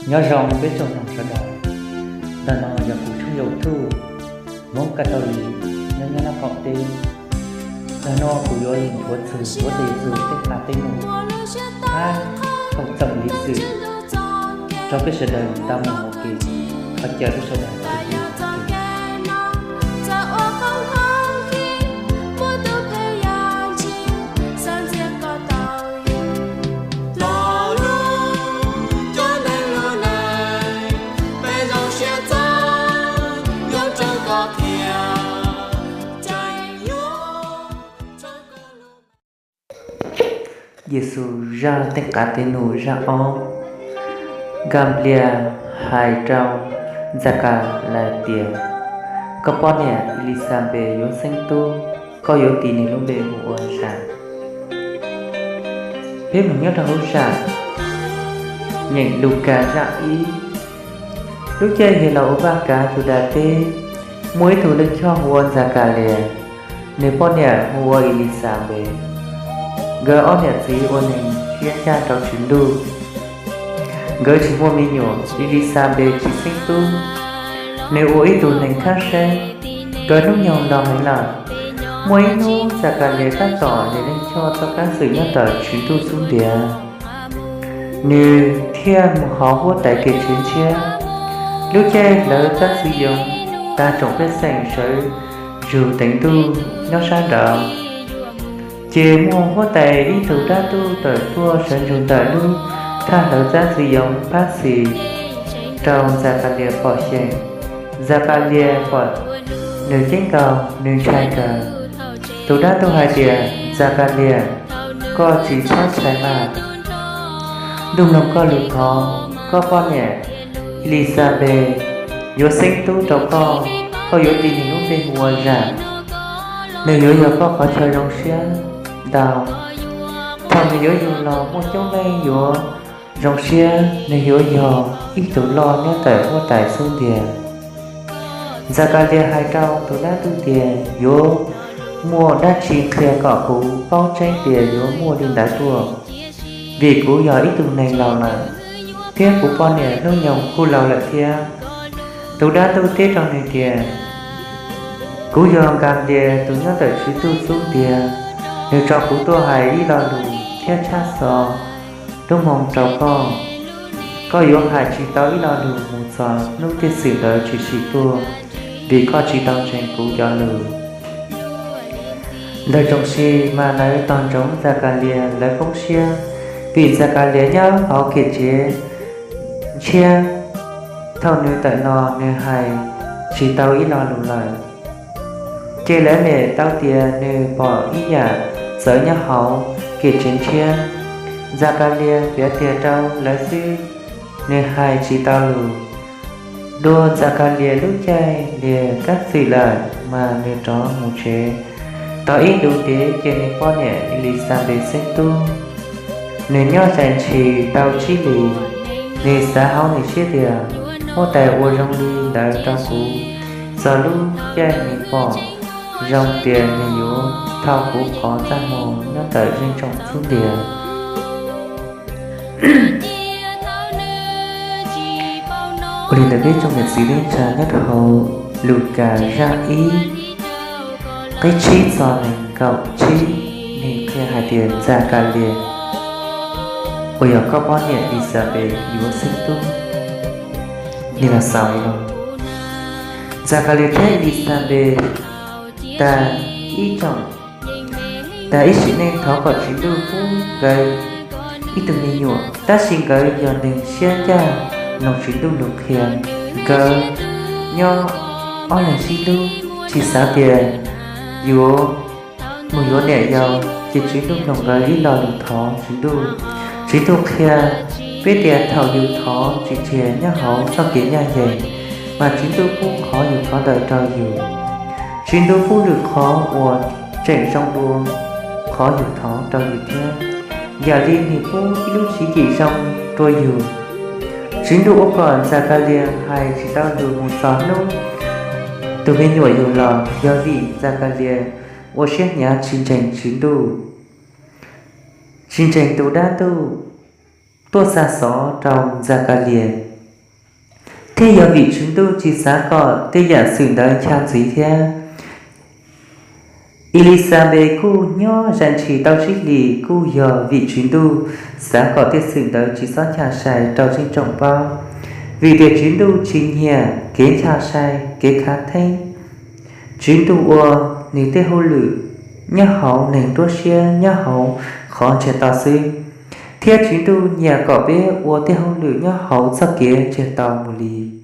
Nyob zoo peb tsoom mloog sawv daws, ntawm no yog kuv tshooj YouTube Hmoob Ka Tau Li nyob nyob Nab Qaum teb. Ntawm no kuv yuav los nthuav txog huab tais Yexus tej qab tej num hab txog li xwm rau peb sawv daws tau mloog ua ke. Thov caw peb sawv daws Yexus zaj tej qab tej num zaj ob. Nkas Nplias hais rau Ntxas Kas Las tias, koj poj niam Elisabes yuav xeeb tub, koj yuav tis nws lub npe hu ua Zam. Peb mloog nyob rau hauv zaj nyeem Lukas zaj ib. Lub caij yog los ua vaj kav Yudas teb, muaj ib tug neeg choj hu ua Ntxas Kas Lias, nws poj niam hu ua Elisabes. Nkawd ob niam txiv ua neeg siab ncaj rau Tswv Ntuj. Nkawd tsis muaj me nyuam, Elisabes tsis xeeb tub. Nws ua ib tug neeg khab seeb, nkawd hnub nyoog laus heev lawm. Muaj ib hnub Ntxas Kas Lias tab tom nws leej choj txoj kab xwm nyob ntawm Tswv Ntuj xub ntiag, nws thiaj mus hauv huab tais kev tsev ntshiab. Lub caij hlawv txab txwv yoov, tag tsoom pej xeem sawv zug teev Ntuj nyob sab nraud. Ces muaj huab tais ib tug dab tuj tawm tuaj sawv ntsug ntawm lub thaj hlawv txab txwv yoov pab xis rau Ntxas Kas Lias pom xyeem. Ntxas Kas Lias pom nws ceeb nkaus, nws ntshai kawg. Tus dab tuj hais tias, Ntxas Kas Lias, koj tsis txhob ntshai mas. Ntuj mloog koj lus thov, koj poj niam Elisabes yuav xeeb tub rau koj, koj yuav tis nws lub npe hu ua Zam. Nws yuav yog koj qhov chaw zoo siab ntau. Thaum nws yuav yug los muaj coob leej yuav zoo siab, nws yuav yog ib tug loj nyob ntawm huab tais xub ntiag. Ntxas Kas Lias hais rau tus dab tuj tias, yuav muaj dab tsi qhia kom kuv paub tseeb tias yuav muaj li ntawd tuaj, vim kuv yog ib tug neeg laus lawm, thiab kuv poj niam hnub nyoog kuj laus lawm thiab. Tus dab tuj teb rau nws tias, kuv yog Nkas Nplias tus nyob ntawm Tswv Ntuj xub ntiag, nws tso kuv tuaj hais ib lo lus thiab tshab xov dub moo rau koj. Koj yuav hais tsis tau ib lo lus mus txog hnub tej xwm ntawd tshwm sim tuaj, vim koj tsis tau ntseeg kuv cov lus. Lawv tsoom sis mas lawv tos ntsoov Ntxas Kas Lias, lawv poob siab vim Ntxas Kas Lias nyob hauv kev tsev ntshiab. Thaum nws tawm los nws hais tsis tau ib lo lus lawm. Ces lawv nim tau tias nws pom ib yam txawv nyob hauv kev tsev ntshiab. Ntxas Kas Lias piav tiag rau lawv xwb, nws hais tsis tau lus. Dua Ntxas Kas Lias lub caij lias kab xwm lawm mas nws rov mus tsev. Tau ib ntus ntev ces nws poj niam Elisabes xeeb tub. Nws nyob zais ntshis tau tsib hlis, nws xav hauv nws siab tias, huab tais ua zoo li ntawd rau kuv, txog lub caij nws pom zoo tias nws yuav thau kuv qhov txaj muag nyob ntawm zeej tsoom xub ntiag. Ua li ntawd peb tsoom niam txiv neej tsa nyob rau hauv Lukas zaj ib, qib tsib txog nees nkaum tsib, nws qhia hais tias Ntxas Kas Lias uas yog koj poj niam Elisabes yuav xeeb tub. Nws los xaus li no: Ntxas Kas Lias thiab Elisabes tas ib tsoom, tas ib sim neej thov kom Tswv Ntuj pub nkawd ib tug me nyuam, tab sis nkawd yog neeg siab ncaj mloog Tswv Ntuj lus qhia. Nkawd nyob ob leeg sib hlub, tsis xav tias yuav mus yuav niam yau, ces Tswv Ntuj mloog nkawd ib lo lus thov Tswv Ntuj. Tswv Ntuj qhia peb tias thaum yus thov tsis tseg nyob hauv txoj kev ncaj ncees, mas Tswv Ntuj pub qhov yus thov ntawd rau yus. Tswv Ntuj pub lwm qhov uas tseem zoo dua qhov yus thov rau yus thiab, yam li nws pub ib lub tswv yim zoo rau yus. Tswv Ntuj ua kom Ntxas Kas Lias hais tsis tau lus mus txog hnub tus me nyuam yug los yog vim Ntxas Kas Lias ua siab hnyav tsis ntseeg Tswv Ntuj, tsis ntseeg tus dab tuj. tuaj xa xov rau Ntxas Kas Lias, thiab yog vim Tswv Ntuj tsis xav kom tej yam xwm ntawd ncha ntxiv thiab. Elixanpes kuj nyob zais ntshis tau tsib hlis, kuj yog vim Tswv Ntuj xav kom tej xwm ntawd tsis txhob ncha sai rau zeej tsoom paub, vim tias Tswv Ntuj tsis nyiam kev ncha sai, kev khav theeb. Tswv Ntuj ua nws tej hauj lwm nyob hauv neeg nruab siab, nyob hauv qhov ntsiag to xwb, thiab Tswv Ntuj nyiam kom peb ua tej hauj lwm nyob hauv txoj kev ntsiag to mus li.